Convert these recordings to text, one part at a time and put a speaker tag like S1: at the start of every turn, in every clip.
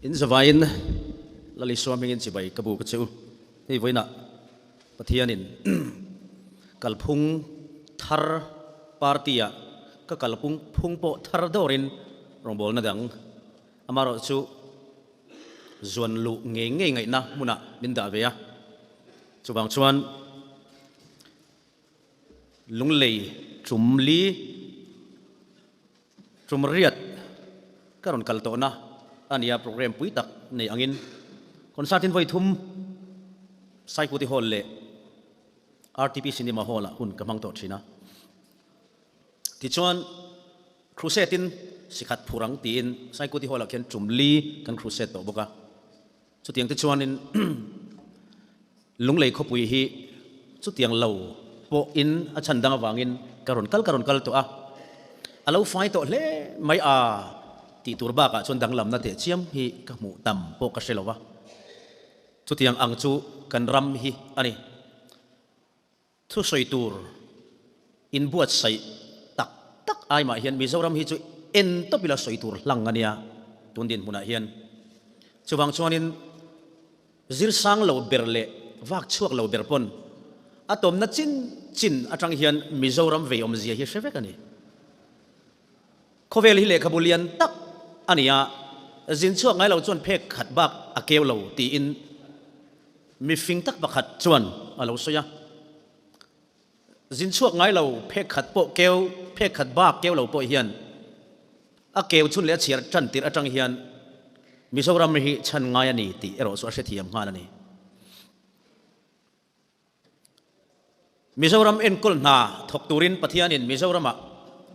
S1: In zavaiin Lal Isua hmingin chibai ka bu ka che u. Hei vawiinah Pathianin kalphung thar party-ah ka kalphung phung pawh thar dawrin rawngbawlna dang amaherawhchu zuan luh ngei ngei ngaihna hmunah min dah ve a. Chuvang chuan Lunglei tum li, tum riat ka rawn kal tawhna a nia, programme pui tak nei angin concert in vawi thum Saikuti Hall leh RTP Cinema Hall ah hun ka hmang tawh thin a. Tichuan crusade in sikhat phur ang tiin Saikuti Hall ah khian tum li kan crusade tawh bawk a. Chutiang te chuanin Lunglei khawpui hi chutiang lo pawhin a chhan dang avangin ka rawn kal ka rawn kal tawh a, a lo fai tawh hle mai a tih tur bakah chuan danglamna teh chiam hi ka hmuh tam pawh ka hre lo va, chutiang ang chu kan ram hi a ni. Thusawi tur inbuatsaih tak tak ai mah hian Mizoram hi chu en tawp ila sawi tur hlang a nia tun dinhmunah hian. Chuvang chuanin zirsang lo ber leh vak chhuak lo ber pawn a tawmna chin chin atang hian Mizoram vei awmzia hi hre vek a ni. Khawvel hi lehkhabu lian tak a ni a, zin chhuak ngai lo chuan phek khat bak a keu lo tiin Mifing tak pakhat chuan a lo sawi a, Zin chhuak ngai lo phek khat pawh keu, phek khat bak keu lo pawh hian a keu chhun leh a chhiar tan tirh atang hian Mizoram hi chhan ngai a ni tih erawh chu a hrethiam nghal a ni. Mizoram enkawl hna thawk turin Pathianin Mizoramah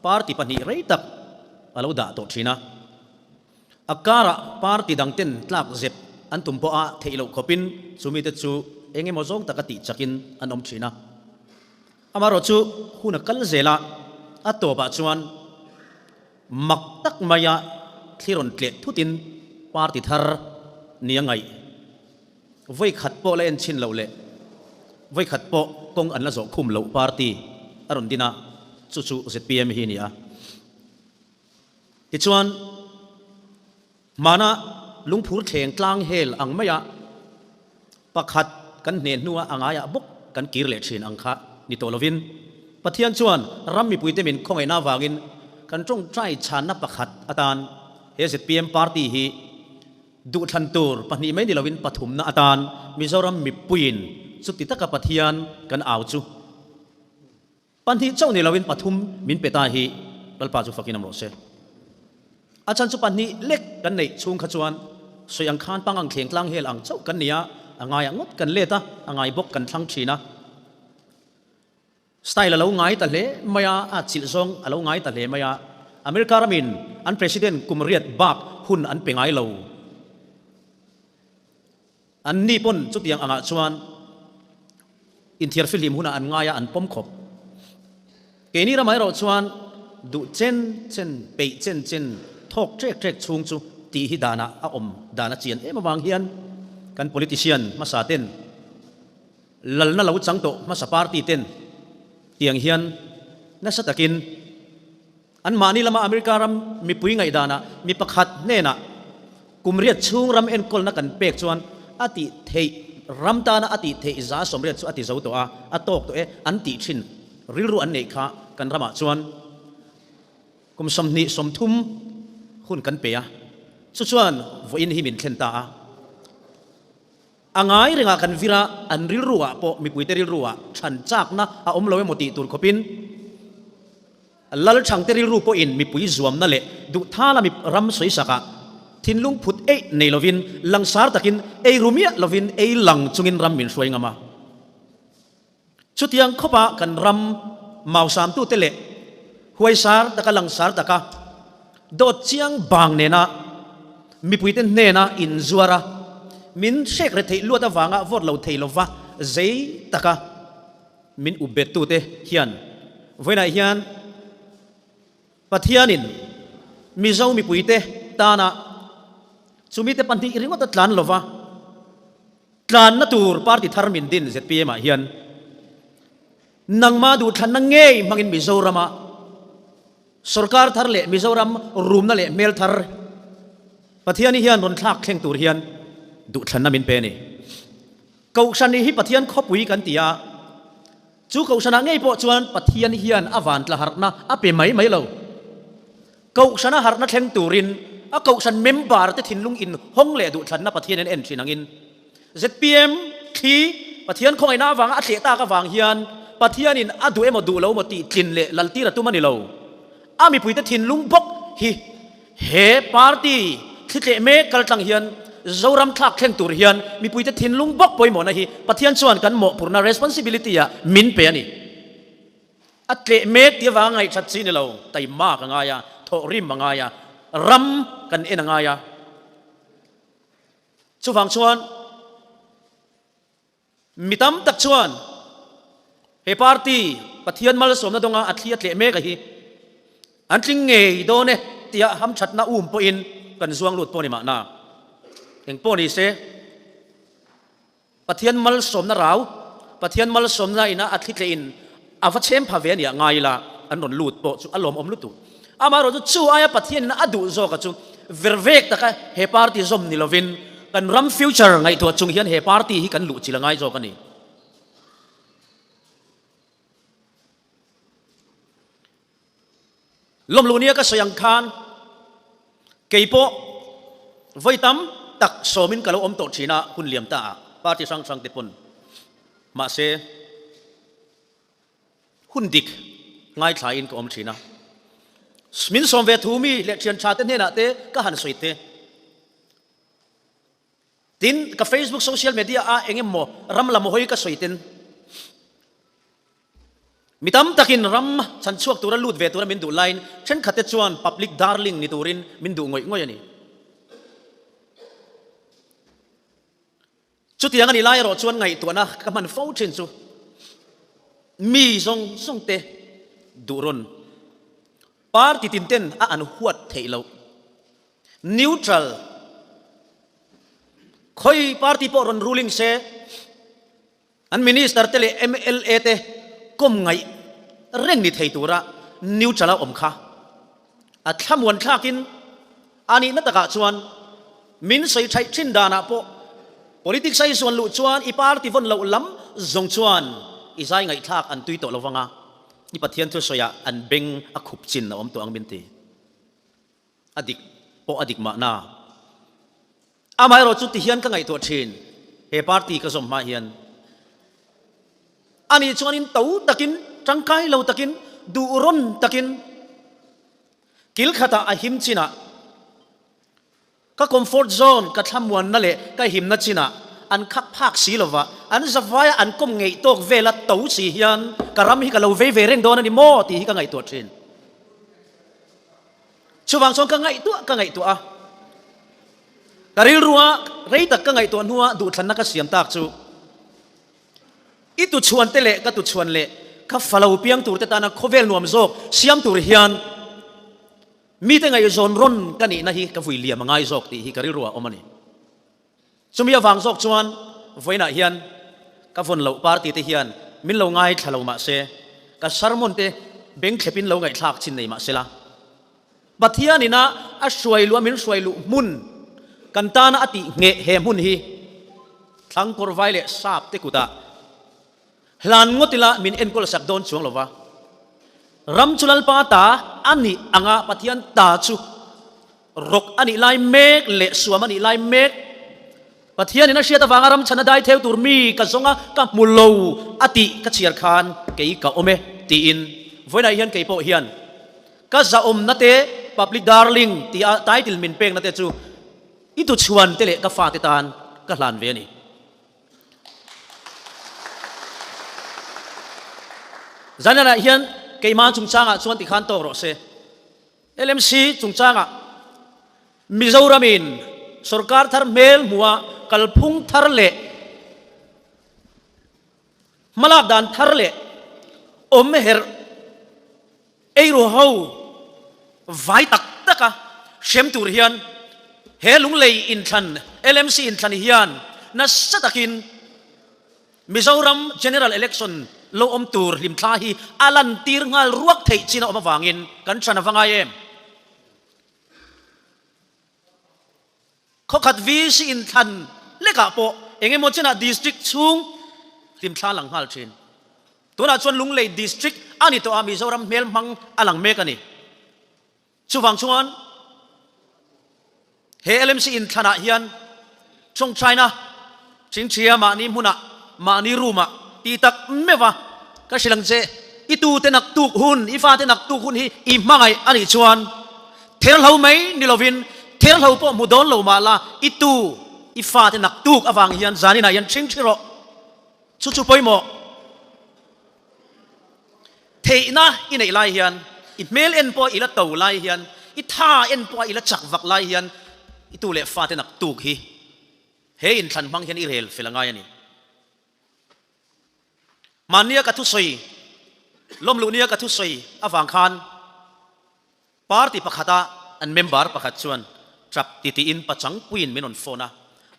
S1: party pahnih rei tak a lo dah tawh thin a. A karah party dang ten tlak zep an tum pawh a theih loh khawpin chu mite chu eng emaw zawng taka tih chakin an awm thin a. Amaherawh chu hun a kal zel a, a tawpah chuan mak tak maia thli rawn tleh thutin party thar nia ngaih vawi khat pawh la en chhin loh leh vawi khat pawh kawng an la zawh khum loh party a rawn din a, chu chu zpm hi a ni a. Tichuan, hmana lungphur thleng tlang hel ang maia pakhat kan hne hnua a ngaiah bawk kan kir leh thin ang kha ni tawh lovin, Pathian chuan ram mipuite min khawngaihna avangin kan tawngtai chhanna pakhat atan he zpm party hi duhthlan tur pahnih mai ni lovin pathumna atan Mizoram mipuiin chuti taka Pathian kan au chu Pahnih chauh ni loin pathum min pe ta hi Lalpa chu fakin awm rawh se. A chhan chu pahnih lek kan neih chhung kha chuan sawi ang khan pang ang thleng tlang hel ang chauh kan ni a, a ngaiah ngawt kan let a, a ngai bawk kan thlang thin a. Style a lo ngai ta hle mai a, a chilh zawng a lo ngai ta hle mai a. America ramin an President kum riat bak hun an pe ngai lo. An ni pawn chutiang angah chuan inthiarfihlim hunah an ngai a, an pawm khawp. Keini ramah erawh chuan duh chen chen, peih chen chen, thawk ṭek ṭek chhung chu tih hi danah a awm dan a chian em avang hian kan politician hmasa ten lalna lo chang tawh hmasa party ten tiang hian nasa takin Anmahni lama America ram mipui ngaihdanah mi pakhat hnenah kum riat chhung ram enkawlna kan pek chuan a tih theih ram tana a tih theih za sawmriat chu a ti zo tawh a, a tawk tawh e an tih thin rilru an neih kha kan ramah chuan kum 20 30 hun kan pe a, chu chuan vawiin hi min thlen ta a. A ngai rengah kan vir a, an rilru ah pawh mipuite rilru ah chhan chakna a awm lo emaw tih tur khawpin Lal Chhangte rilru pawhin mipui zuamna leh duhthala mi ram sawisakah thinlung phut eih nei lovin langsar takin ei ru miah lovin ei lang chungin ram min hruai ngam a. Chutiang khawpa kan ram mausamtute leh huaisar taka langsar taka dawt chiang bang nena mipuite hnena inzuar a, min hrek retheih luat avanga vote lo thei lova zei taka min up bettute hian vawiinah hian Pathianin Mizo mipuite tana chumite pahnih ringawt a tlan lova, Tlanna tur party thar min din zpm ah hian nangmah duhthlanna ngei hmangin Mizorama sorkar thar leh Mizoram rumna leh hmel thar Pathiani hian rawn thlak thleng tur hian duhthlanna min pe a ni. Kohhran hi Pathian khawpui kan ti a, chu kohhranah ngei pawh chuan Pathian hian a vantla harhna a pe mai mai lo. Kohhrana harhna thleng turin a kohhran member te thinlung in hawng leh duhthlanna Pathian in en thin angin zpm thli Pathian khawngaihna avanga a tleh tak avang hian Pathianin a duh emaw duh lo emaw tih tlin leh laltir a tum a ni lo. A mipuite thinlung bawk hi he party thli tleh mek kaltlang hian Zoram thlak thleng tur hian mipuite thinlung bawk pawimawhna hi Pathian chuan kan mawhphurhna responsibility ah min pe a ni. A tleh mek tih avanga ngaihthat chi ni lo, taimak a ngai a, thawhrim a ngai a, ram kan en a ngai a. Chuvang chuan mi tam tak chuan he party Pathian malsawmna dawnga a thli a tleh mek a hi an tling ngei dawn e tia hamthatna um pawhin kan zuang lut pawh ni mahna. Engpawh ni se. Pathian malsawmna rau, Pathian malsawmna ina a thli tlehin a va chhem pha ve a nia ngai ila an rawn lut pawh chu a lawmawm lutuk. Amaherawhchu chu aia Pathianin a duh zawka chu vervek taka he party zawm ni lovin kan ram future ngaihtuah chung hian he party hi kan luh chilh a ngai zawk a ni. Lawmluh nia ka sawi ang khan kei pawh vawi tam tak sawmin ka lo awm tawh thin a, hun liam ta ah party hrang hrang te pawn mahse hun dik ngaithlain ka awm thin a. Min sawm ve thu mi leh thian tha te hnenah te ka han sawi te. Tin, ka Facebook social media ah eng emaw ram lam hawi ka sawi ten Mi tam takin ram chhan chhuak tura lut ve tura min duh laiin thenkhatte chuan public darling ni turin min duh ngawih ngawih a ni. Chutiang a nih lai erawh chuan ngaihtuahna ka hman fo thin chu mi zawng zawng te duh rawn party tin ten a an huat theih loh neutral khawi party pawh rawn ruling se An Minister te leh mla te kawm ngaih reng ni thei tura neutral a awm kha a thlamuan thlakin a nihna takah chuan min sawi thaih thin danah pawh politics a i zuan luh chuan i party vawn loh lam zawng chuan i zai ngaihthlak an tui tawh lovang a, i Pathian thusawiah an beng a khup chin a awm tawh ang min ti. A dik pawh a dik mahna. Amaherawh chu tihian ka ngaihtuah thin, he party ka zawm hma hian ani chuanin to takin, tangkai lo takin, duh rawn takin kil khatah a him chinah ka comfort zone, ka thlamuanna leh ka himna chinah an khak phak si lova, an zavaia an kawm ngeih tawk vela to si hian ka ram hi ka lo vei ve reng dawn a ni maw tih hi ka ngaihtuah thin. Chuvang chuan ka ngaihtuah ka ngaihtuah a, ka rilrua rei tak ka ngaihtuah hnua duhthlanna ka siam tak chu i tuchhuan te leh ka tuchhuan leh ka falo piang tur te tana khawvel nuam zawk siam tur hian mite ngaihzawn rawn ka nihna hi ka vui liam a ngai zawk tih hi ka rilruah a awm a ni. Chumi avang zawk chuan vawiinah hian ka vawn loh party te hian min lo ngaithla lo mah se, ka sermon te beng thlepin lo ngaihthlak chin nei mah sela, Pathian ina a hruai luh a min hruai luh hmun kan tana a tih ngheh he hmun hi Thlangkawr vai leh sap te kutah hlan ngawt ila min enkawl sak dawn chuang lova, ram chu Lalpa ta a nih anga Pathian ta chu Rawk a nih lai mek leh suam a nih lai mek. Pathianin a hriat avanga ram chhan a dai theu tur mi ka zawng a, ka hmu lo a tih ka chhiar khan kei ka awm e tiin vawiinah hian kei pawh hian ka zahawmna te public darling tih a title min pekna te chu i tuchhuan te leh ka fate tan ka hlan ve a ni. Zanah hian keimah chungchangah chuan tikhan tawk rawh se. LMC chungchangah Mizoramin sorkar thar hmel hmuha kalphung thar leh hmalak dan thar leh awm herh eiru ho vai tak taka hrem tur hian he lunglei inthlan LMC inthlan hian nasa takin Mizoram General Election lo awm tur hlimthla hi a lantir nghal ruak theih chin a awm avangin kan than a va ngai em? Khawkhat VC inthlan lekah pawh eng emaw chenah District chhung hlimthla a lang nghal thin. Tunah chuan Lunglei District a ni tawh a, Mizoram hmel hmang a lang mek a ni. Chuvang chuan he LMC inthlanah hian tawngtaina chingchhia mahni hmunah, mahni room-ah tih tak meuh a, ka hrilh ang che, i tute nak tuk hun, i fate nak tuk hun hi i hmangaih a nih chuan therhlo mai ni lovin therhlo pawh hmu dawn lo mah la, i tu, i fate nak tuk avang hian zaninah hian chingchhi rawh. Chu chu pawimawh. Theihna i neih lai hian, i hmel en pawh i la to lai hian, i tha en pawh i la chak vak lai hian i tu leh fate nak tuk hi he inthlan hmang hian i rel fel a ngai a ni. Mahnia ka thusawi, lawmluhnia ka thusawi avang khan Party pakhata an member pakhat chuan tap titiin pachangpuiin min rawn phone a,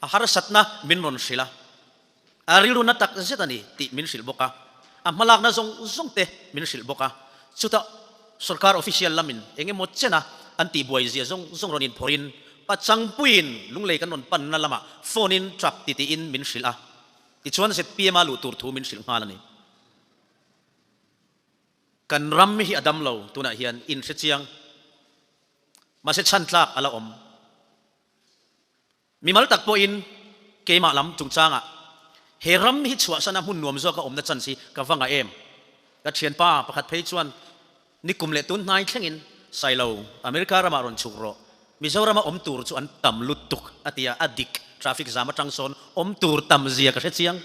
S1: a harsatna min rawn hrilh a, a rilru na tak zet a ni tih min hrilh bawk a, a hmalakna zawng zawng te min hrilh bawk a, chutah sorkar official lamin eng emaw chena an tihbuai zia zawng zawng rawn inphawrhin pachangpuiin Lunglei kan rawn panna lamah phone in tap titiin min hrilh a, tichuan zpm a luh tur thu min hrilh nghal a ni. Kan ram hi a dam lo tunah hian in hre chiang. Mahse chhan tlak a la awm. Mimal tak pawhin keimah lam chungchangah he ram hi chhuahsana hmun nuam zawka awmna chance hi ka va ngah em? Ka thianpa pakhat phei chuan nikum leh tun hnai thlengin Sailo, America ramah rawn chhuk rawh. Mizorama awm tur chu an tam lutuk a ti a, a dik. Traffic zam atang sawn awm tur tam zia ka hre chiang.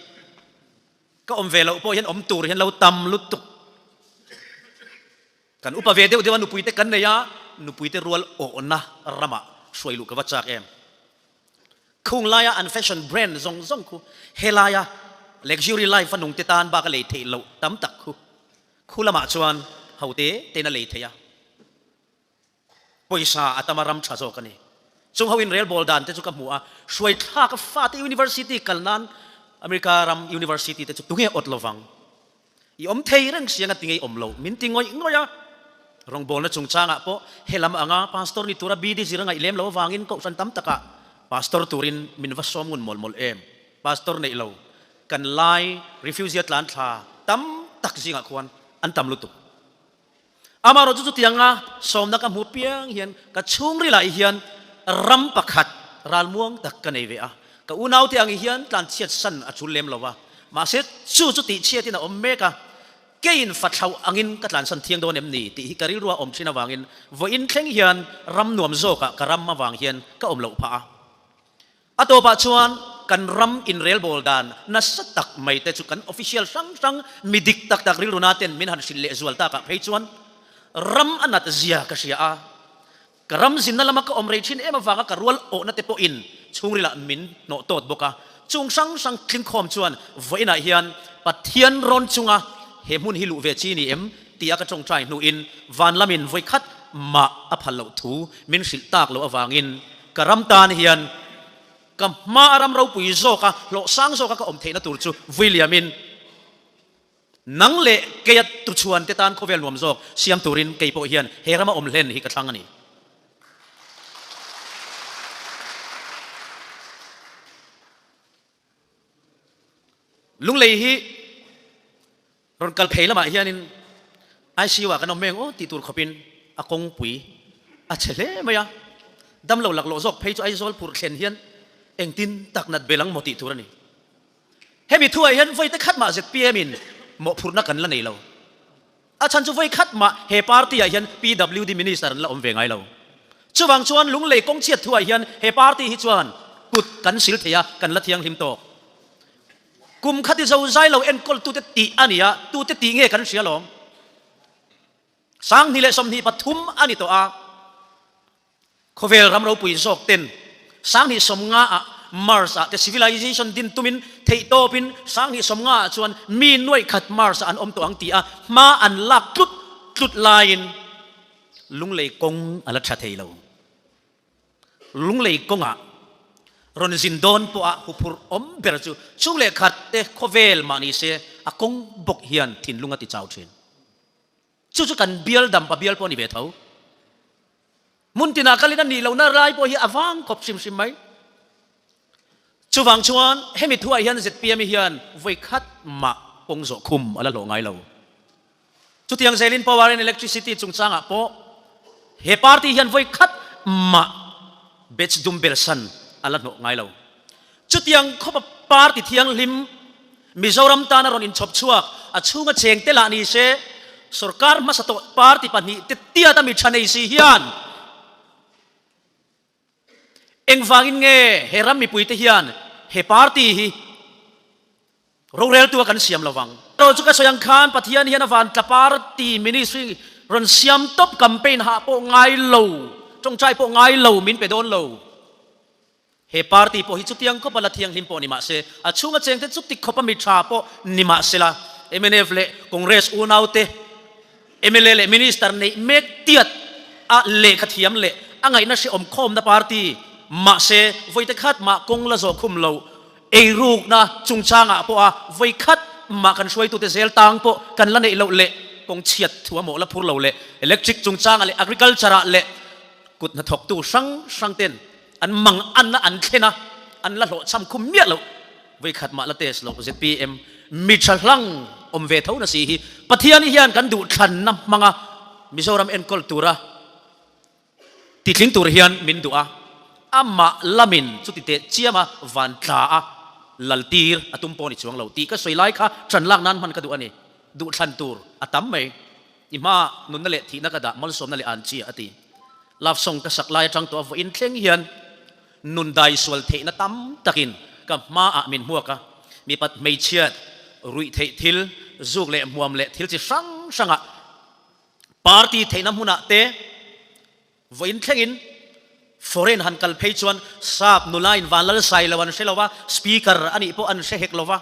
S1: Ka awm ve loh pawh hian awm tur hian lo tam lutuk. Kan upa ve deuh deuh a nupuite kan nei a, nupuite rual awhna ramah hruai luh ka va chak em. Khung laia an fashion brand zawng zawng khu helaia luxury life a nungte tan bak a lei theih loh tam tak khu khu lamah chuan ho te tein a lei theih a. Pawisa a tam a ram tha zawk a ni. Chung ho in relbawl dan te chu ka hmu a, hruai thlak a fate university kal nan America ram university te chu tunge awt lovang. I awm thei reng siang a ti ngei awm lo, min ti ngawih ngawih a. Rawngbawlna chungchangah pawh helam anga pastor ni tura BD zir a ngaih lem lo avangin kohhran tam takah pastor turin min va sawm ngun mawlh mawlh em. Pastor neih lo kan lai refugee tlan thla tam tak zingah khuan an tam lutuk. Amaherawh chu chutianga sawmna ka hmuh piang hian ka chhungrilah hian ram pakhat ralmuang tak ka nei ve a. Ka unaute ang hian tlanchhiat san a chul lem lo va, mahse chu chu tihchhiatin a awm mek a, keiin fathlauh angin ka tlansan thiang dawn em ni tih hi ka rilrua awm thin avangin vawiin thleng hian ram nuam zawkah ka ram avang hian ka awm loh phah a. A tawpah chuan kan ram inrelbawl dan nasa tak mai te chu kan official hrang hrang mi dik tak tak rilru na ten min han hrilh leh zual takah phei chuan ram a nat zia ka hria a, ka ram zinna lama ka awm rei thin em avanga ka rual awhna te pawhin chhungrilah min hnawh tawt bawk a, chung hrang hrang tlingkhawm chuan vawiinah hian Pathian rawn chunga he hmun hi luh ve chi ni em tia ka tawngtai hnuin van lamin vawikhat mah a phal loh thu min hrilh tak loh avangin Ka ram tan hian ka hma a ram ropui zawka hlawh sang zawka ka awm theihna tur chu vui liamin nang leh keia tuchhuan te tan khawvel nuam zawk siam turin kei pawh hian he rama awm hlen hi ka thlang a ni. Lunglei hi rawn kal phei lamah hianin ICU ah kan awm eng aw tih tur khawpin a kawngpui a chhe hle mai a, damlo laklawh zawk phei chu Aizawl phurh thlen hian engtin tak nat bel ang maw tih tur a ni. Hemi thuah hian vawi te khat mah zpm in mawhphurhna kan la nei lo. A chhan chu vawi khat mah he party ah hian PWD Minister an la awm ve ngai lo. Chuvang chuan Lunglei kawngchhiat thuah hian he party hi chuan kut kan sil thei a, kan la thianghlim tawk. Kum khati zo zai lo enkawl tute tih a ni a, tute tih nge kan hria lawm. 2023 a ni tawh a. Khawvel ram ropui zawk ten 2050 ah Mars ah te civilization din tumin theihtawpin 2050 ah chuan mi nuaih khat Mars ah an awm tawh ang ti a hma an lak tlut tlut laiin Lunglei kawng a la tha thei lo. Lunglei kawngah rawn zin dawn pawha huphurh awm ber chu chhung leh khat te khawvel mah ni se a kawng bawk hian thinlung a ti chau thin. Chu chu kan bial dampa bial pawh a ni ve tho. Hmun tinah kalin a nih lohna lai pawh hi a vang khawp hrim hrim mai. Chuvang chuan hemi thuah hian zpm hian vawi khat mah kawng zawh khum a la hlawh ngai lo. Chutiang zelin Power and Electricity chungchangah pawh he party hian vawi khat mah batch dum bel san a la hnawh ngai lo. Chutiang khawpa party thianghlim Mizoram tana rawn inchhawp chhuak a chhunga cheng te lah ni se, sorkar hmasa tawh party pahnihte tiata mi tha nei si hian Engvangin nge he ram mipuite hian he party hi roreltua kan siam lovang? Erawh chu ka sawi ang khan Pathian hian a vantla party ministry rawn siam tawp campaign hah pawh ngai lo, tawngtai pawh ngai lo min pe dawn lo. He party pawh hi chutiang khawpa la thianghlim pawh ni mah se, a chhunga chengte chuti khawpa mi tha pawh ni mah sela, mnf leh Congress unaute, Mla leh Minister neih mek tiat a lehkha thiam leh a ngaihna hrehawm khawmna party mahse vawite khat mah kawng la zawh khum lo eirukna chungchangah pawha vawi khat mah kan hruaitute zel tang pawh kan la neih loh leh kawng chhiat thu a mawh la phur lo leh electric chungchangah leh agriculture ah leh kut hnathawktu hrang hrang ten an mang anna an thlen a an la hlawhchham khum miah loh. Vawikhat mah la test loh zpm mi tha hlang awm ve tho na si hi Pathian hian kan duh thlanna hmanga Mizoram enkawl tura titling tur hian min duh a, amah lamin chuti teh chiama van tla a laltir a tum pawh ni chuang lo tih ka sawi lai kha ṭan lak nan hman ka duh a ni. Duh thlan tur a tam mai. I hma nunna leh thihna ka dah malsawmna leh an chia a ti. Love song ka sak lai atang tawh a vawiin thleng hian Nun dai sual theihna tam takin ka hmaah min hmuak a, mipat hmeichhiat, ruih theih thil, zuk leh hmuam leh thil chi hrang hrangah party theihna hmunah te vawiin thlengin foreign han kal phei chuan sap nula in vanlal sai lo an hre lo va, speaker a nih pawh an hre hek lo va.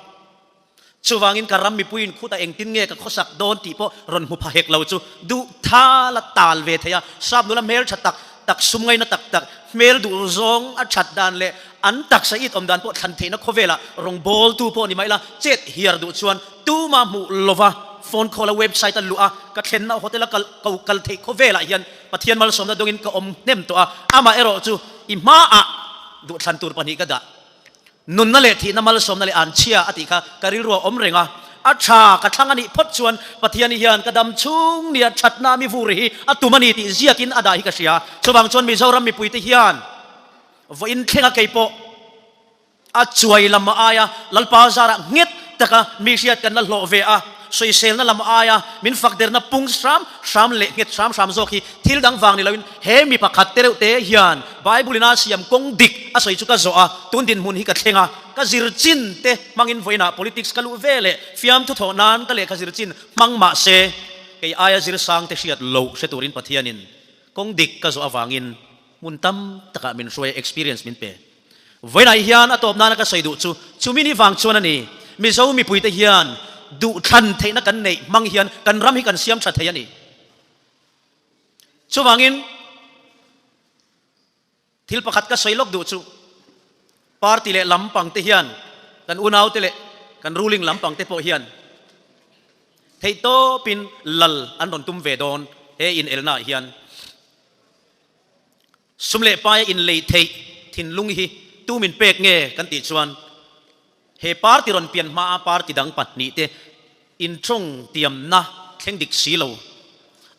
S1: Chuvangin ka ram mipuiin khutah engtin nge ka khawsak dawn tih pawh rawn hmu pha hek lo chu duh thal a tal ve thei a, sap nula hmel tha tak tak, sum ngaina tak tak, hmel duh zawng a that dan leh an taksa it awm dan pawh thlan theihna khawvelah rawngbawltu pawh ni mai la, chet hiar duh chuan tuma hmuh lova phone call a website a luh a ka thlenna hotel a kal ko kal theih khawvelah hian Pathian malsawmna dawngin ka awm hnem tawh a, amaherawh chu i hmaah duhthlan tur pahnih ka dah. Nunna leh thihna malsawmna leh an chhia a tih kha ka rilru a awm reng a, a tha ka thlang a nih phawt chuan Pathian hian ka dam chhung nia thatna mi vur hi a tum a ni tih ziakin a dah hi ka hria. Chuvang chuan Mizoram mipuite hian vawiin thlenga kei pawh a chuai lam aia Lalpa zarah nghet taka mi hriat kan la hlawh ve a, sawiselna lam aia min fakderna pung hram hram leh nghet hram hram zawk hi thil dang vang ni loin he mi pakhat te reuh te hian Bible in a siam kawng dik a sawi chu ka zawh a, tun dinhmun hi ka thleng a, ka zir chin te hmangin vawiinah politics ka luh ve leh fiamthu thawh nan ka lehkha zir chin hmang mah se kei aia zir sang te hriat loh hre turin Pathianin kawng dik ka zawh avangin hmun tam takah min hruai a, experience min pe. Vawiinah hian a tawp nana ka sawi duh chu chumi ni vang chuan a ni, Mizo mipuite hian duhthlan theihna kan neih hmang hian kan ram hi kan siam tha thei a ni. Chuvangin thil pakhat ka sawi lawk duh chu party leh lampang te hian kan unaute leh kan ruling lampang te pawh hian theihtawpin lal an rawn tum ve dawn he inelnaah hian. Sum leh paia inlei theih thinlung hi tu min pek nge kan tih chuan he party rawn pian hmaa party dang pahnihte intawng tiamna thleng dik si lo,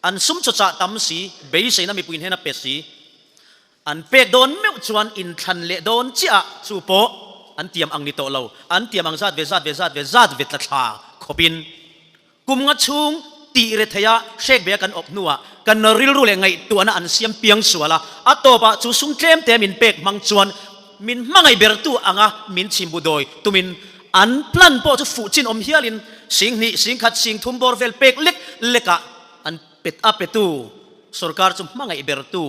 S1: an sum chawchah tam si, beiseina mipui hnena pe si, an pek dawn meuh chuan inthlan leh dawn chiah ah chu pawh an tiam ang ni tawh lo, an tiam ang zat ve zat ve zat ve zat ve tla thla khawpin Kum nga chhung tih re theia hrek bea kan awp hnuah kan rilru leh ngaihtuahna an siam piang sual a, a tawpah chu sum tlem te min pek hmang chuan min hmangaih bertu anga min chhimbu dawi tumin an plan pawh chu fuh chin awm hialin sing hnih, sing khat, sing thum bawr vel pek lek lekah an pet a petu sorkar chu hmangaih bertu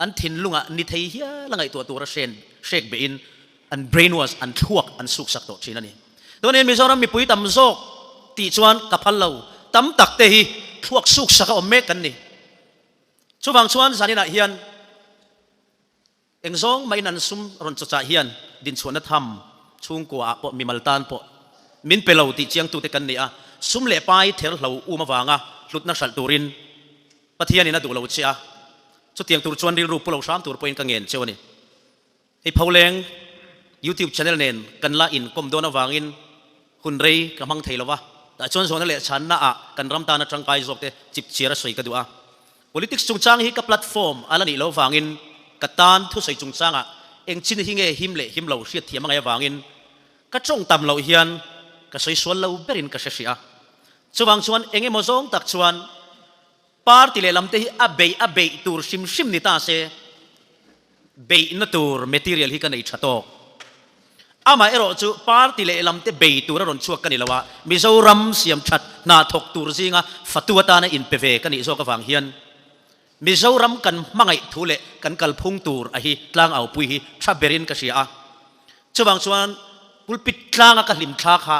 S1: an thinlungah ni thei hial a ngaihtuah tura hren hrek behin an brainwash, an thluak an suksak tawh thin a ni. Chuanin Mizoram mipui tam zawk tih chuan ka phal lo, tam tak te hi thluak suksak a awm mek kan ni. Chuvang chuan zaninah hian engzawng mahin an sum rawn chawchah hian dinchhuahna tham chhungkua ah pawh mimal tan pawh min pe lo tih chiangtute kan ni a, sum leh pai ther hlo um avanga hlutna hralh turin Pathianin a duh lo che a, chutiang tur chuan rilru pu lo hram tur pawhin ka ngen cheu a ni. Hei pholeng YouTube channel nen kan la inkawm dawn avangin hun rei ka hmang thei lo va, tah chuan zawhna leh chhanna ah kan ram tana tangkai zawk te chip chiar a sawi ka duh a. Politics chungchang hi ka platform a la nih loh vangin ka tan thusawi chungchangah eng chin hi nge him leh him lo hriat thiam a ngaih avangin ka tawng tam loh hian ka sawi sual lo berin ka hre hrih a. Chuvang chuan eng emaw zawng tak chuan Party lehlam te hi a beih a beih tur hrim hrim ni ta se, beihna tur material hi ka nei tha tawk. Amah erawh chu party lehlam te bei tur a rawn chhuak ka ni lo a, Mizoram siam that hna thawk tur zinga fatu atana inpe ve ka nih zawk avang hian Mizoram kan hmangaih thu leh kan kalphung tur a hi tlangaupui hi tha berin ka hria a. Chuvang chuan pulpit tlanga ka hlim thla kha,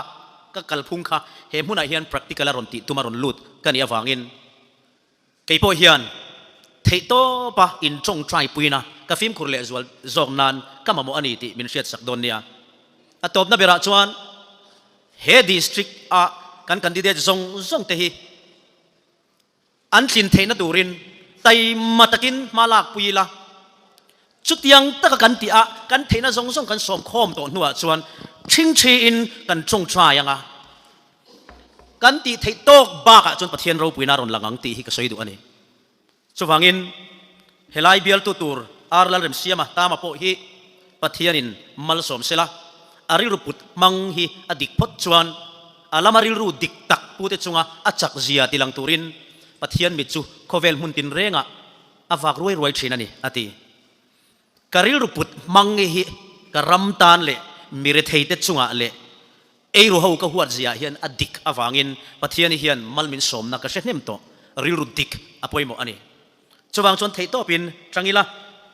S1: ka kalphung kha he hmunah hian practical a rawn tih tum a rawn lut ka nih avangin kei pawh hian theihtawpa intawngtai puina ka fimkhur leh zual zawk nan ka mamawh a ni tih min hriatsak dawn nia. A tawpna berah chuan he district a kan candidate zawng zawng te hi An tlin theihna turin taima takin hma lak pui ila, chutiang taka kan tih a, kan theihna zawng zawng kan sawm khawm tawh hnuah chuan ṭhingṭhiin kan ṭawngṭai ang a, kan tih theih tawk bakah chuan Pathian ropuina a rawn lang ang tih hi ka sawi duh a ni. Chuvangin helai bialtu tur Ar Lalremsiama Tama pawh hi Pathianin malsawm sela, a rilru put hmang hi a dik phawt chuan a lama rilru dik tak pute chunga a chak zia ti lang turin Pathian mit chu khawvel hmun tinrengah a vak ruai ruai thin a ni, a ti. Ka rilru put hmang hi ka ram tan leh mi retheite chungah leh eiru ho ka huat ziah hian a dik avangin Pathian hian mal min sawmna ka hre hnem tawh, rilru dik a pawimawh a ni. Chuvang chuan theihtawpin tang ila,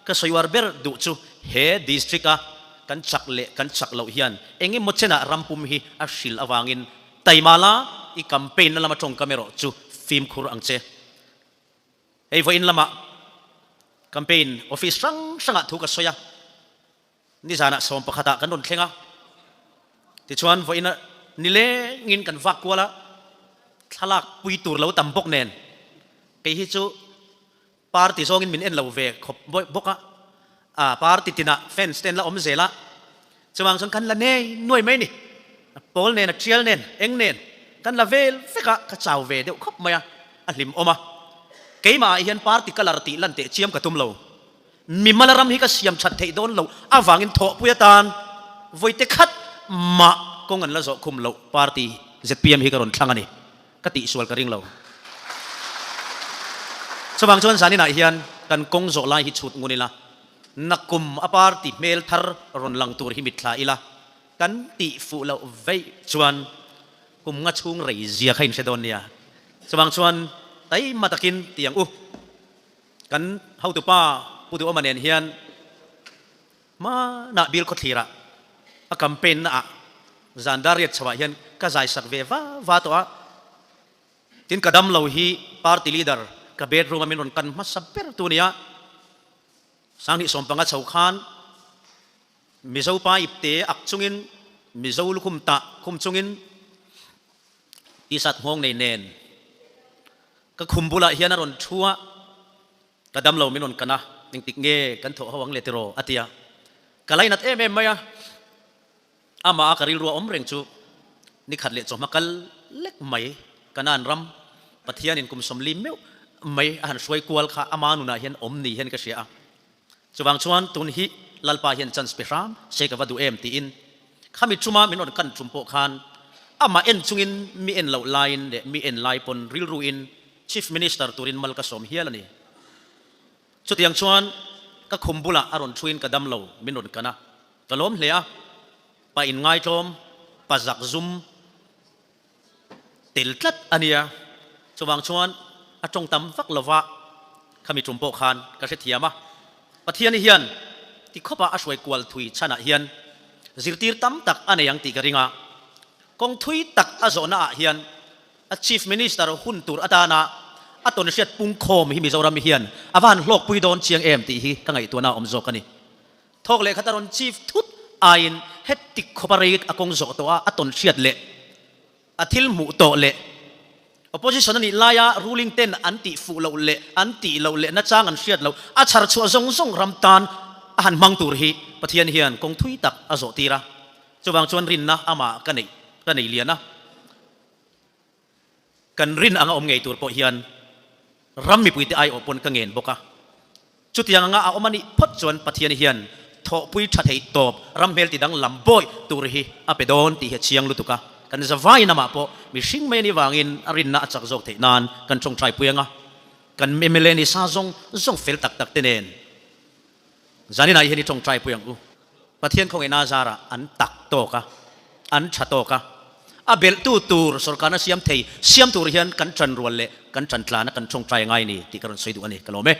S1: ka sawiuar ber duh chu he district a kan chak leh kan chak loh hian eng emaw chenah rampum hi a hril avangin taima la i campaign na lama tawngkam erawh chu fimkhur ang che. Hei vawiin lamah campaign office hrang hrangah thu ka sawi a, nizanah sawmpakhatah kan rawn thleng a, tichuan vawiin nilengin kan vak kual a, thlalak pui tur lo tam bawk nen Kei hi chu party zawngin min en lo ve khawp bawk a, a party tinah fans te an la awm zel a, chuvang chuan kan la nei nuai mai ni, a pawl nen a tial nen eng nen kan la vel vek a, ka chau ve deuh khawp mai a, a hlim awm a, keimah ah hian party colour tih lan teh chiam ka tum lo, mimala ram hi ka siam that theih dawn loh avangin thawhpui atan vawite khat mah kawng an la zawh khum loh party zpm hi ka rawn thlang a ni. Ka tihsual ka ring lo. Chuvang chuan zaninah hian kan kawng zawh lai hi chhut ngun ila, nakum a party hmel thar rawn lang tur hi mitthla ila, kan tih fuh loh veih chuan kum nga chhung rei zia kha inhre dawn nia. Chuvang chuan taima takin ti ang u. Kan hotupa Pu Duhawma nen hian Hmanah Bill Khawthlirah a campaign naah zan dar riat chhoah hian ka zai sak ve va va tawh a, tin ka dam lo hi party leader ka bedroom a min rawn kan hmasa ber tu nia, Sanghnih 15 chho khan Mizo pa ipte ak chungin Mizo lukhum tah khum chungin t-shirt nghawng nei nen ka khum bulah hian a rawn thu a. Ka dam lo min rawn kan a, engtik nge kan thawh ho ang le tiraw? a ti a. Ka lainat em em mai a, amah a ka rilru a awm reng chu nikhat leh chawhma kal lek mai Kanaan ram Pathianin kum 40 meuh mai a han hruai kual kha ama nunah hian awm ni hian ka hria a. Chuvang chuan tun hi Lalpa hian chance pe hram se ka va duh em tiin khami chuma min rawn kan tum pawh khan amah en chungin mi en loh laiin leh mi en lai pawn rilruin Chief Minister turin mal ka sawm hial a ni. Chutiang chuan ka khum bulah a rawn thuin ka dam lo min rawn kan a, ka lawm hle a, pa inngaitlawm, pa zak zum tel tlat a nia. Chuvang chuan a tawng tam vak lova khami tum pawh khan ka hrethiam a. Pathiani hian ti khawpa a hruai kual thui chhanah hian zirtir tam tak a nei ang tih ka ring a, kawng thui tak a zawhna ah hian A Chief Minister hun tur atana a tawn hriat pungkhawm hi Mizoram hian a va han hlawkpui dawn chiang em tih hi ka ngaihtuahna a awm zawk a ni. Thawk leh khat a rawn Chief thut aiin heti khawpa rei a kawng zawh tawh a, a tawn hriat leh a thil hmuh tawh leh Opposition a nih laia ruling ten an tih fuh loh leh an tih loh leh nachang an hriat loh a chhar chhuah zawng zawng ram tan. a han hmang tur hi Pathian hian kawng thui tak a zawh tir a. Chuvang chuan rinna amah ka neih ka nei lian a. Kan rin anga awm ngei tur pawh hian ram mipuite aiawh pawn ka ngen bawk a. Chutiang anga a awm a nih phawt chuan Pathian hian thawhpui tha theih tawp ram hmel ti danglam bawi tur hi a pe dawn tih hi a chiang lutuk a. Kan zavaiin amah pawh mihring mai a nih vangin a rinna a chak zawk theih nan kan tawngtai pui anga kan mla ni sa zawng zawng fel tak tak te nen zaninah hian i tawngtai pui ang u. Pathian khawngaihna zarah an tak tawk a, an tha tawk a. A belhtu tur sawrkarna siam thei siam tur hian kan tanrual leh kan tantlana kan tawngtai ngai ni tih ka rawn sawi duh a ni. Ka lawm e.